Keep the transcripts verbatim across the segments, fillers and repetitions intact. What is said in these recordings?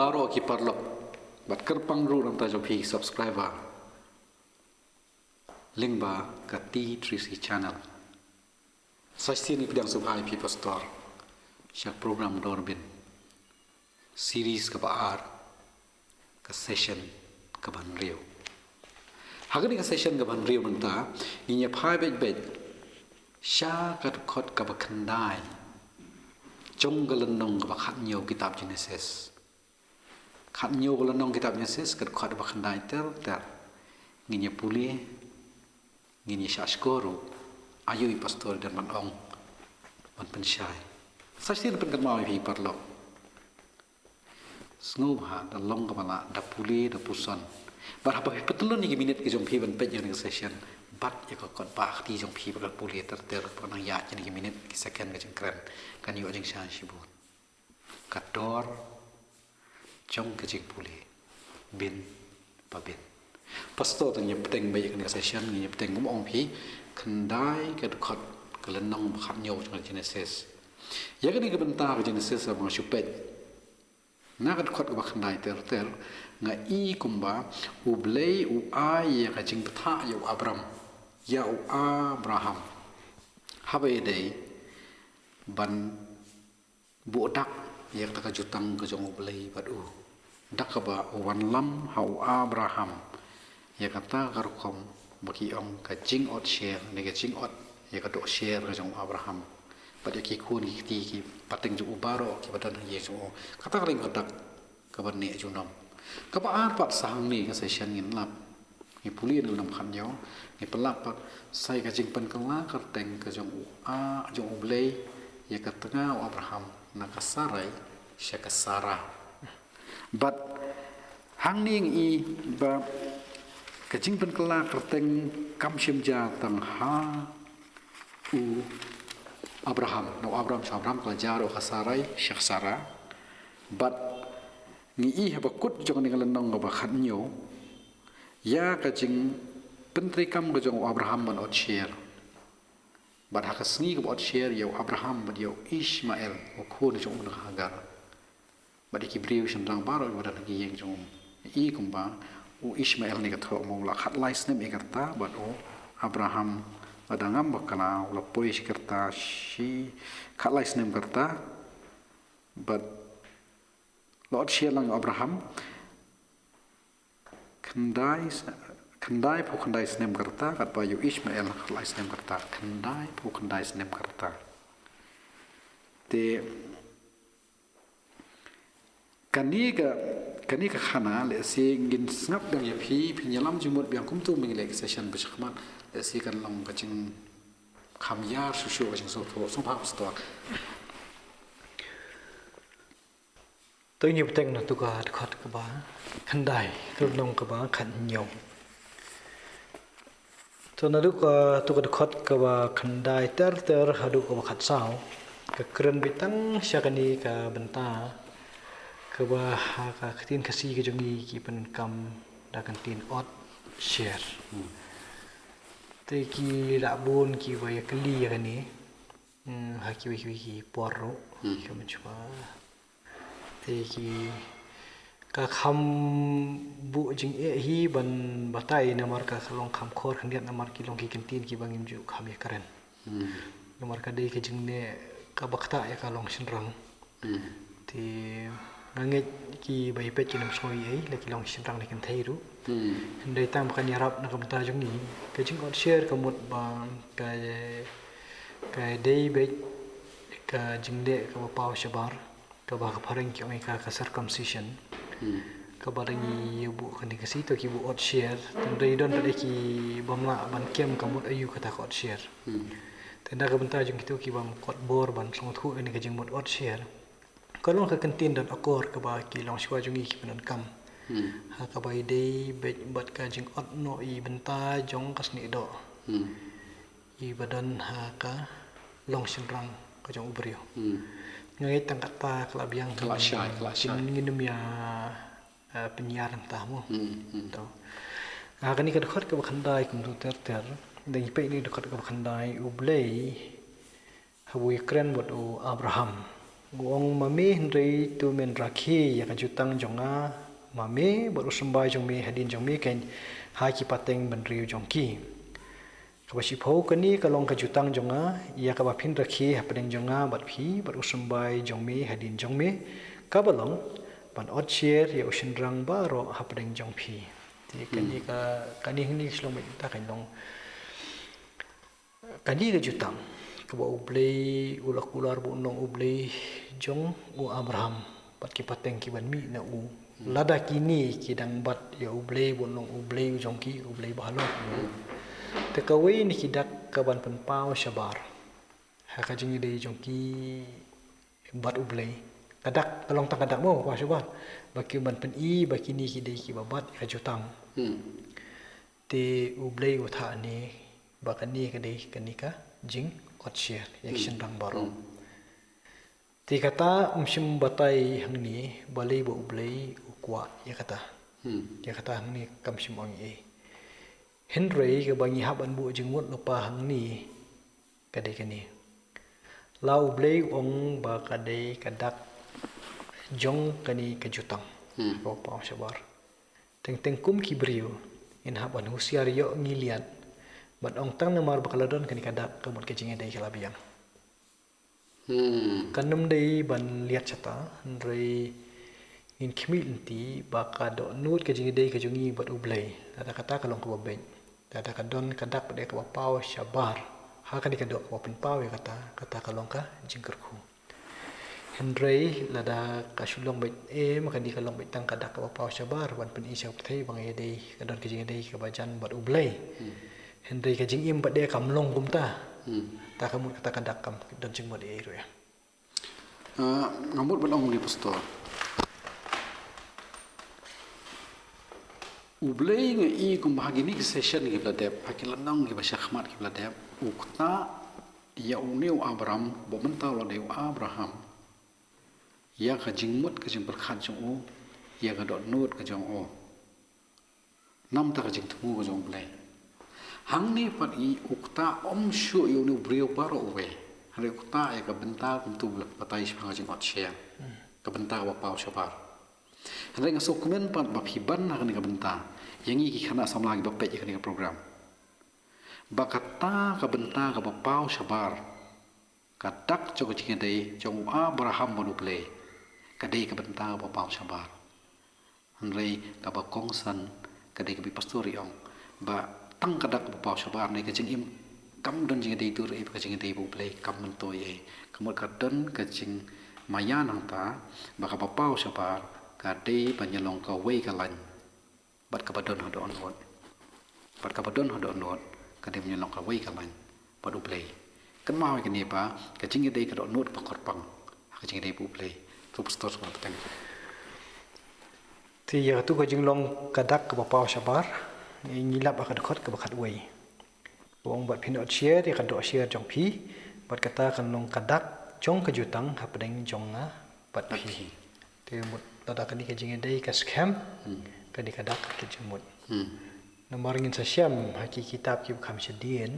baroh ki paralok bad kyrpang ruh na ka bynta jong phi subscriber lyngba ka T three C channel. Sa shisien ngi pdiang sngewbha ïa phi pastor sha program Dorbin, series kaba ar, ka session kaba hynriew. Ha kane ka session kaba hynriew mynta ngin ïa phai beit beit sha ka dkhot kaba khyndai jong ka lynnong kaba khathynñiew kitab Genesis. Khathynñiew ka lynnong kitab Genesis, ka dkhot kaba khyndai ter ter. Ngin ïa pule, ngin ïa shah shkor ruh. Aïu i pastor i don ban ong, ban pynshai? Sa shisien pynkynmaw ïa phi paralok, sngewbha da long kaba lah, da pule, da puson. Bad haba phi pyntylun ïa ki minit ki jong phi ban peit ïa kane ka session, bat ïa ka kot ba kti jong phi ba ka pule ter ter, ba ka nang ïaid ïa kine ki minit ki second ka jingkren, kan ïoh jingshai shibun. Ka dor jong ka jingpule, bin pa bin. Pastor, to ngin ïa bteng beit ïa kane ka session, ngin ïa bteng, kum ong phi, khyndai ka dkhot ka lynnong ba khathynñiew jong ka Genesis. Ïa kane ka bynta ka Genesis haba nga shu peit na ka dkhot kaba khyndai ter ter, nga i kumba U Blei u ai ïa ka jingbthah ïa u Abram, ïa u Abraham, haba ïadei ban buh dak ïa kata ka jutang ka jong U Blei bad u. Dak kaba u wanlam ha u Abraham ïa kata ka rukom ba ki ong ka jingot sher, ne ka jingot ïa ka doh sher ka jong u Abraham. Bad ïa ki khun ki kti ki pateng jong u baroh kiba don ha ïing jong u. Kata ka dei ka dak kaba neh junom. Kaba ar pat, sa hangne ka session ngin lap, ngi pule na ka lynnong khathynñiew, ngi pynlap pat sa ïa ka jingpynkylla kyrteng ka jong u A, jong U Blei ïa ka tnga u Abraham, na ka Sarai sha ka Sara. Bad hangne ngi i ba ka jingpynkylla kyrteng kam shym jia tang ha u Abraham, na u Abraham sha u Abraham, ka la jia ruh ka Sarai sha ka Sara. Bad ngi i haba kut jong kane ka lynnong kaba khathynñiew ïa ka jingpyntreikam ka jong u Abraham ban ot sher. Bad ha ka sngi kaba ot sher ïa u Abraham bad ïa u Ishmael, u khun jong u na ka Hagar. Bad ïa ki briew shynrang baroh kiba don ha ki ïing jong u. I kumba u Ishmael ne ka thoh mo u la khatlai snem ïa ka rta, bad u Abraham lada ngam bakla u la poi shi ka rta, shi khatlai snem ka rta. Bad la ot sher lang u Abraham khyndai, khyndaiphew khyndai snem ka rta, katba ïa u Ishmael khatlai snem ka rta, khyndaiphew khyndai snem ka rta. Te kane ka, kane ka khana, lehse ngin sngap biang ïa phi, phin ïalam jingmut biang kumto mynta leh ka session ba shakhmat, lehse kan long ka jingkham ïar shuh shuh ka jingsngewthuh, sngewbha pastor. To ngin bteng na tu ka dkhot kaba khyndai, ka lynnong kaba khathynñiew. To naduh ka, tu ka dkhot kaba khyndai ter ter haduh kaba khatsaw, ka kren beit tang sha kane ka bynta kaba ha ka ktien Khasi ka jong ngi ki pyndonkam da ka ktien ot sher. Hmm. Te ki la bun kiba ïa kylli ïa kane, hmm, ha kiwei kiwei ki por ruh, hmm, ki mynshwa. Te ki, ka kham buh jingeh hi ban batai namar ka long kham khor khyndiat namar ki long ki kyntien kiba ngim ju kham ïa kren. Hmm. Namar ka dei ka jingneh kaba ktah ïa ka long shynrang. Hmm. Te nga ngeit kiba ïa peit kin ym sngew ei ei, la ki long shynrang ne kynthei ruh. Hmm. Hynrei tang ba kan ïarap na ka bynta jong ngi, ka jingot sher ka mut ba ka, ka dei beit ka jingleh kaba paw shabar. Kaba ha ka phareng ki ong ïa ka ka circumcision. Hmm. Kaba da ngi ïa buh kane ka Khasi to ki buh ot sher. Tang dei don pat ki bym lah ban kem ka mut aïu kata ka ot sher. Hmm. Te na ka bynta jong kito ki bym kot bor ban sngewthuh ïa kane ka jingmut ot sher, ka long ka kyntien don akor kaba ki longshuwa jong ngi ki pyndonkam. Hmm. Ha kaba ïadei beit bad ka jingot noh ïa bynta jong ka snieh doh. Hmm. Iba don ha ka long shynrang ka jong u briew. Hmm. Nga ngeit tang kata ka la biang. Ka la shai, ka la shai. Ngin ym ïa, eh, pynïar nangta mo. Hmm, hmm. To. Ha kane ka dkhot kaba khyndai kumto ter ter. Da ngi peit kane ka dkhot kaba khyndai, U Blei haba u ïakren bad u Abraham. U ong, ma me hynrei to men rakhe ïa ka jutang jong nga ma me bad u symbai jong me hadien jong me, keiñ ha ki pateng bynriew jong ki. Kaba shiphew, kane ka long ka jutang jong nga, ïa kaba phin rakhe hapdeng jong nga bad phi, bad u symbai jong me hadien jong me, kaba long ban otsher ïa u shynrang baroh hapdeng jong phi. Te kane ka, kane hangne ka shlong bad ta kan long. Kane ka jutang kaba U Blei u la kular ba un long U Blei jong u Abraham bad ki pateng ki ban mih na u. Lada kine ki dang bat ïa U Blei ba un long U Blei u jong ki, U Blei bahalor. Te kawei na ki dak ka ban pynpaw shabar ha ka jingïadei jong ki bad U Blei. Ka dak ka long tang ka dak mo, paw shabar. Ba ki ban pyni ba kine ki dei kiba bat ïa ka jutang. Te U Blei u thah ne ba kane ka dei kane ka jingotsher ïa ki shynrang baroh. Te kata ym shym batai hangne balei ba U Blei u kwah ïa kata. Ïa kata hangne kam shym ong ei. Hynrei kaba ngi hap ban buh jingmut lypa hangne ka dei kane. La U Blei u ong ba ka dei ka dak jong kane ka jutang. Ka paw shabar. Teng teng kum ki briew ngin hap ban husiar ïoh ngi liat. Bad ong tang namar ba ka la don kane ka dak ka mut ka jingïadei ka la biang. Kan ym dei ban liat shata, hynrei ngin khmih lynti ba ka dohnud ka jingïadei ka jong ngi bad U Blei. Lada kata ka long kaba beit. Lada ka don ka dak pat de kaba paw shabar ha kane ka doh kaba pynpaw ïa kata, kata ka long ka jingkyrkhu. Hynrei lada ka shu long beit, em, kane ka long beit tang ka dak kaba paw shabar ban pyni sha ka pyrthei ba ngi ïadei, ka don ka jingïadei kaba jan bad U Blei. Hynrei ka jingim pat de kam long kumta. Ta ka mut kata ka dak kam don jingmut ei ruh ïa. Ah, nga mut ban ong ïa u pastor. U Blei nga i kumba ha kine ki session kiba la dep, ha ki lynnong kiba shakhmat kiba la dep, u ktah ïa une u Abraham, ba mynta u la dei u Abraham, ïa ka jingmut ka jingpyrkhat jong u, ïa ka dohnud ka jong u. Namar ka jingthmu ka jong U Blei. Hangne pat i u ktah ym shuh ïa une u briew baroh uwei. Hynrei u ktah ïa ka bynta kumta ba la batai shaphang ka jingotsher. Ka bynta kaba paw shabar. Hynrei nga sngewkmen pat ba phi ban ha kane ka bynta. Ïa ngi ki khynnah samla kiba peit ïa kane ka program. Ba kata ka bynta kaba paw shabar. Ka dak jong ka jingïadei jong u Abraham bad U Blei. Ka dei ka bynta kaba paw shabar. Hynrei kaba kongsan ka dei kaba i pastor i ong ba tang ka dak kaba paw shabar ne ka jingim kam don jingïadei dur ei, ka jingïadei bad U Blei kam myntoi ei. Ka mut ka don ka jingmaïan hangta ba kaba paw shabar ka dei ban ïalong kawei ka lain bad kaba don ha dohnud. Bad kaba don ha dohnud ka dei ban ïalong kawei ka lain bad U Blei. Kynmaw ïa kane ba ka jingïadei ka dohnud ba kyrpang ha ka jingïadei bad U Blei. To pastor sngewbha bteng. Te ïa katu ka jinglong ka dak kaba paw shabar, ngi lap ha ka dkhot kaba khatwei. Ka ong bad phin otsher ïa ka dohsher jong phi, bad kata kan long ka dak jong ka jutang hapdeng jong nga bad phi. Te mut lada kane ka jingïadei ka skhem, kane ka dak ka jingmut. Namar ngin sa shem ha ki kitab kiba kham shadien,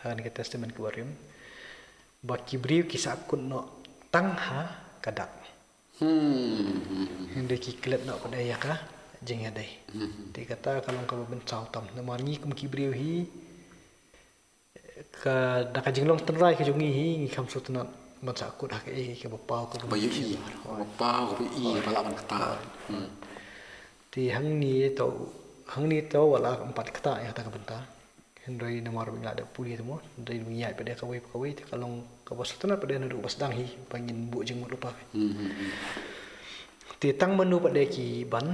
ha kane ka Testament kaba rim, ba ki briew ki sahkut noh tang ha ka dak. Hynrei ki klet noh pat ïa ka jingïadei. Te kata ka long kaba mynsaw tam. Namar ngi kum ki briew hi, ka, da ka jinglong tynrai ka jong ngi hi, ngi kham sngewtynnat ban sahkut ha kaei kaba paw kaba ïohi, kaba paw kaba ïohi, kaba lah ban ktah. Te hangne to, hangne to wat la ym pat ktah ïa kata ka bynta. Hynrei namar ba ngi la dep pule te mo, hynrei ba ngi ïaid pat de kawei pa kawei te ka long kaba sngewtynnat pat de naduh ba sdang hi ba ngin buh jingmut lypa. Te tang mano pat de ki ban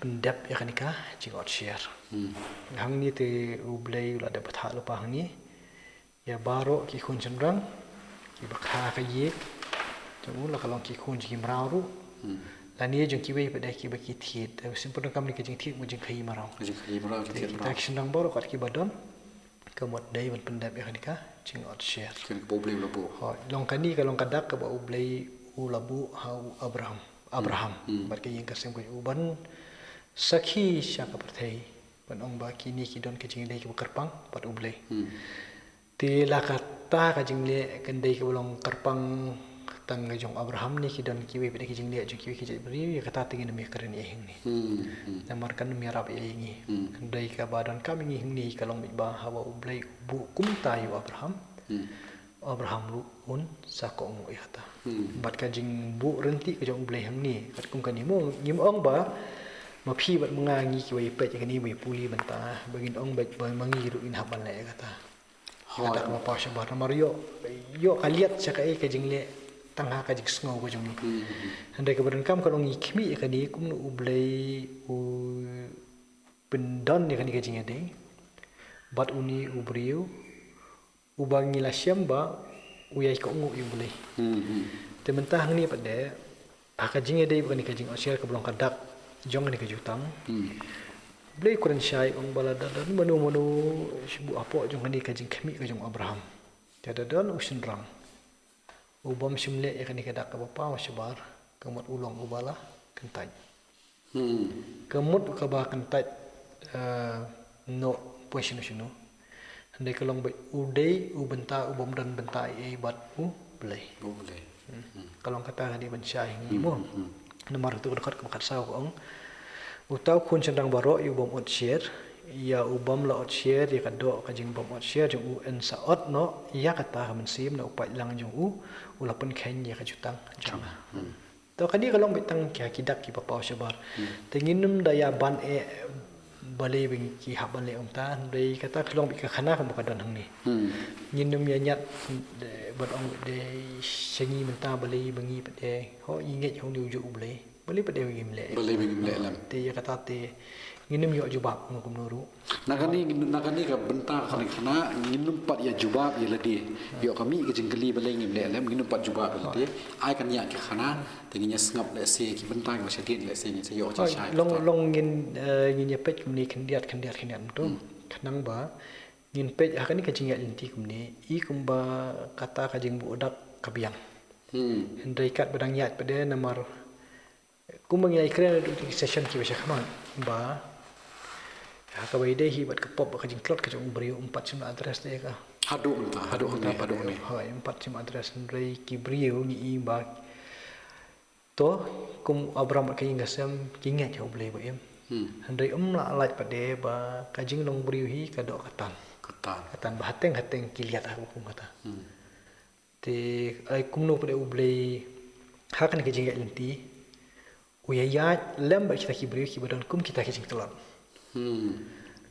pyndep ïa kane ka jingotsher. Hangne te U Blei u la dep bthah lypa hangne ïa baroh ki khun shynrang kiba kha ka ïing. Te u la ka long ki khun jong ki mraw ruh. Lane jong kiwei pat de kiba ki thied. Te u sngewthuh kam ne ka jingthied mo jingkhaïi mraw. Ka jingkhaïi mraw, jingthied mraw. Te kita ki shynrang baroh kat kiba don. Ka mut dei ban pyndep ïa kane ka jingotsher. Kane kaba U Blei u la buh. Hooid, long kane ka long ka dak kaba U Blei u la buh ha u Abraham. Abraham. Bad ka ïing ka sem ka jong u ban sakhi sha ka pyrthei. Ban ong ba kine ki don ka jingïadei kaba kyrpang bad U Blei. Te la kata ka jingleh kan dei kaba long kyrpang tang ka jong Abraham ne ki don kiwei pat ki jingleh jong kiwei ki jaitbynriew, ïa kata te ngin ym ïakren ïa hangne. Hmm, hmm. Namar kan ym ïarap ïa ngi. Hmm. Hynrei kaba donkam ïa ngi hangne ka long beit ba haba U Blei u buh kumta ïa u Abraham. Hmm. Abraham ruh un sa kohnguh ïa kata. Hmm. Bad ka jingbuh rynti ka jong U Blei hangne katkum kane mo, ngim ong ba ma phi bad ma nga ngi kiba ïa peit ïa kane ba ïa pule bynta, ba ngin ong beit ba ma ngi ruh ngin hap ban leh ïa kata. Hooid. Kata kaba paw shabar namar ïoh, ïoh ka liat sha kaei ka jingleh tang ha ka jingsngew ka jong ngi. Hmm. Hynrei kaba donkam ka long ngi khmih ïa kane kumno U Blei u pyndon ïa kane ka jingïadei. Bad une u briew uba ngi la shem ba u ïai kohnguh ïa U Blei. Hmm, hmm. Te mynta hangne pat de, ha ka jingïadei bad kane ka jingotsiar kaba long ka dak jong kane ka jutang. Hmm. U Blei u kren shai ong ba lada don mano mano shu buh hapoh jong kane ka jingkhmih ka jong u Abraham, te da don u shynrang u bym shym leh ïa kane ka dak kaba paw shabar, ka mut u long uba la kyntait. Hmm. Ka mut kaba kyntait, eh, noh poi shano shano. Hynrei ka long beit u dei u bynta u bym don bynta ei ei bad U Blei. U Blei. Hmm. Hmm. Ka long kata ka dei ban shai ngi mo. Hmm, hmm. Namar katu ka dkhot kaba khatsaw ka ong, uta u khun shynrang baroh ïa u bym ot sher, ïa u bym la ot sher ïa ka doh ka jingbym ot sher jong u yn sa ot noh ïa kata ka mynsiem na u paidlang jong u, u la pynkheiñ ïa ka jutang jong nga. Hmm. To kane ka long beit tang ki, ki dak kiba paw shabar. Hmm. Te ngin ym da ïa ban eh balei ba ngi ki hap ban leh kumta, hynrei kata ka long beit ka khana kumba ka don hangne. Hmm. Ngin ym ïa ñiad, eh, ban ong beit de sha ngi mynta balei ba ngi pat de, ho ngi ngeit ha une u juh U Blei, balei pat de ba ngim leh. Balei ba ngim leh lem. Te ïa kata te ngin ym ïoh jubab kumno kumno ruh. Na kane, na kane ka bynta kane ka khana ngin ym pat ïa jubab ïa lade. Ïoh ka mih ka jingkylli balei ngim leh lem, ngin ym pat jubab ïa lade. Ai kan ïa ka khana te ngin ïa sngap lehse ki bynta kiba shadien lehse ngin sa ïoh jingshai. Long, long ngin, eh, ngin ïa peit kumne khyndiat khyndiat khyndiat mynta. Hmm. Khnang ba ngin peit ha kane ka jingïaid lynti kumne, i kumba kata ka jingbuh dak ka biang. Hmm. Hynrei katba dang ïaid pat de namar kumba ngi la ïakren ha ki session kiba sha khmat ba ha kaba ïadei hi bad ka pop bad ka jingtlot ka jong u briew ym pat shym la address de ka. Haduh mynta, haduh mynta, haduh mynta. Hooid, ym pat shym address, hynrei ki briew ngi i ba to kum Abraham bad ka ïing ka sem ki ngeit ha U Blei ba im. Hmm. Hynrei ym lah lait pat de ba ka jinglong briew hi ka doh ka tan. Ka tan. Ka tan ba hateng hateng ki liat ha ka kum kata. Hmm. Te ai kumno pat de U Blei ha kane ka jingïaid lynti u ïa ïaid lem bad kita ki briew kiba don kum kita ki jingtlot. Hmm.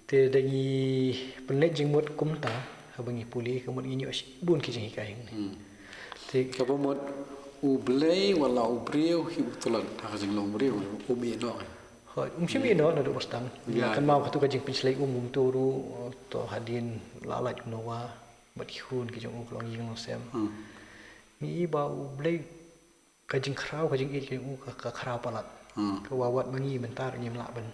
Te da ngi pynleit jingmut kumta haba ngi pule ka mut ngin ïoh shibun ki jinghikai. Hmm. Te kaba mut U Blei wat la u briew hi u tlot ha ka jinglong briew um ïeh noh. Hooid, um shym ïeh noh naduh ba sdang. Ïa. Kynmaw katu ka jingpynshlei um, um tu ruh to hadien la lait u Noah bad ki khun ki jong u ka long ïing long sem. Hmm. Ngi i ba U Blei ka jingkhraw ka jingïeit ka jong u ka, ka khraw palat. Hmm. Ka wa wat ma ngi mynta ruh ngim lah ban,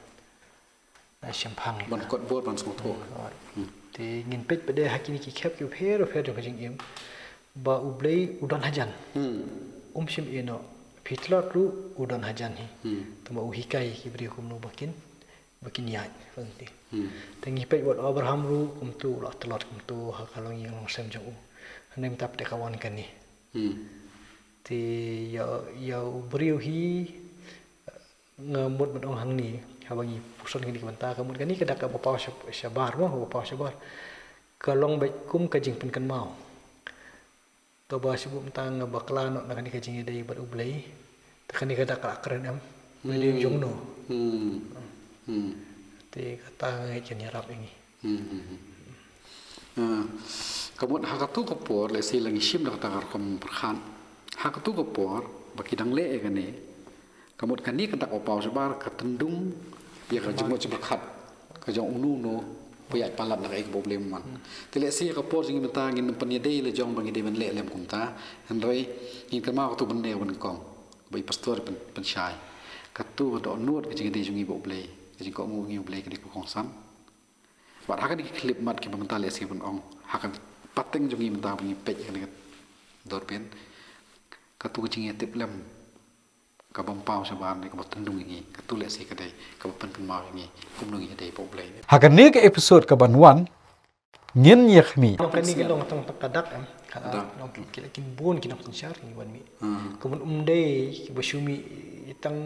ah, shemphang ïa ka. Ban kot bor ban sngewthuh. Hmm. Te ngin peit pat de ha kine ki khep ki pher pher jong ka jingim ba U Blei u don hajan. Hmm. Um shym ïeh noh, phi tlot ruh u don hajan hi. Hmm. Tangba u hikai ki briew kumno ba kin ba kin ïaid, ba kin. Hmm. Te ngi peit wat Abraham ruh kumtu u la tlot kumtu ha ka longïing longsem jong u. Hynrei mynta pat de ka wan kane. Hmm. Te ïa, ïa u briew hi nga mut ban ong hangne haba ngi puson kane ka bynta ka mut kane ka dak kaba paw sha-, shabar mo, kaba paw shabar. Ka long beit kum ka jingpynkynmaw. Kaba shu buh mynta nga bakla noh na kane ka jingïadei bad U Blei. Te kane ka dak ka la kren em. Ba dei jong no. Hmm. Hmm. Te kata nga ngeit kan ïarap ïa ngi. Hmm, hmm, hmm. Ah, ka mut ha katu ka por lehse la ngi shim da kata ka rukom pyrkhat. Ha katu ka por ba ki dang leh ïa kane. Ka mut kane ka dak ba paw shabar ka tyndung ïa ka jingmut jingpyrkhat ka jong uno uno ba ïaid palat na kaei kaba U Blei u mon. Hmm. Te lehse ha ka por jong ngi mynta ngin ym pynïadei la jong ba ngi dei ban leh lem kumta. Hynrei ngin kynmaw katu ban dei ban kong ba i pastor pyn, pynshai. Katu ka dohnud ka jingïadei jong ngi bad U Blei, ka jingkohnguh ngi U Blei ka dei ka kongsan. Bad ha kane ka khyllipmat kiba mynta lehse ban ong ha ka pateng jong ngi mynta ba ngi peit ïa kane ka dor pen. Katu ka jingïatip lem kaba ym paw shabar ne kaba tyndung ïa ngi, katu lehse ka dei kaba pynkynmaw ïa ngi kumno ngin ïadei bad U Blei. Ha kane ka episode kaban wan Ngin ïa khmih. Nong kani ka long tang ka dak em. Ka long ki la kin bun ki nong synshar ki wan mih. Ka bun um dei ki ba shu mih tang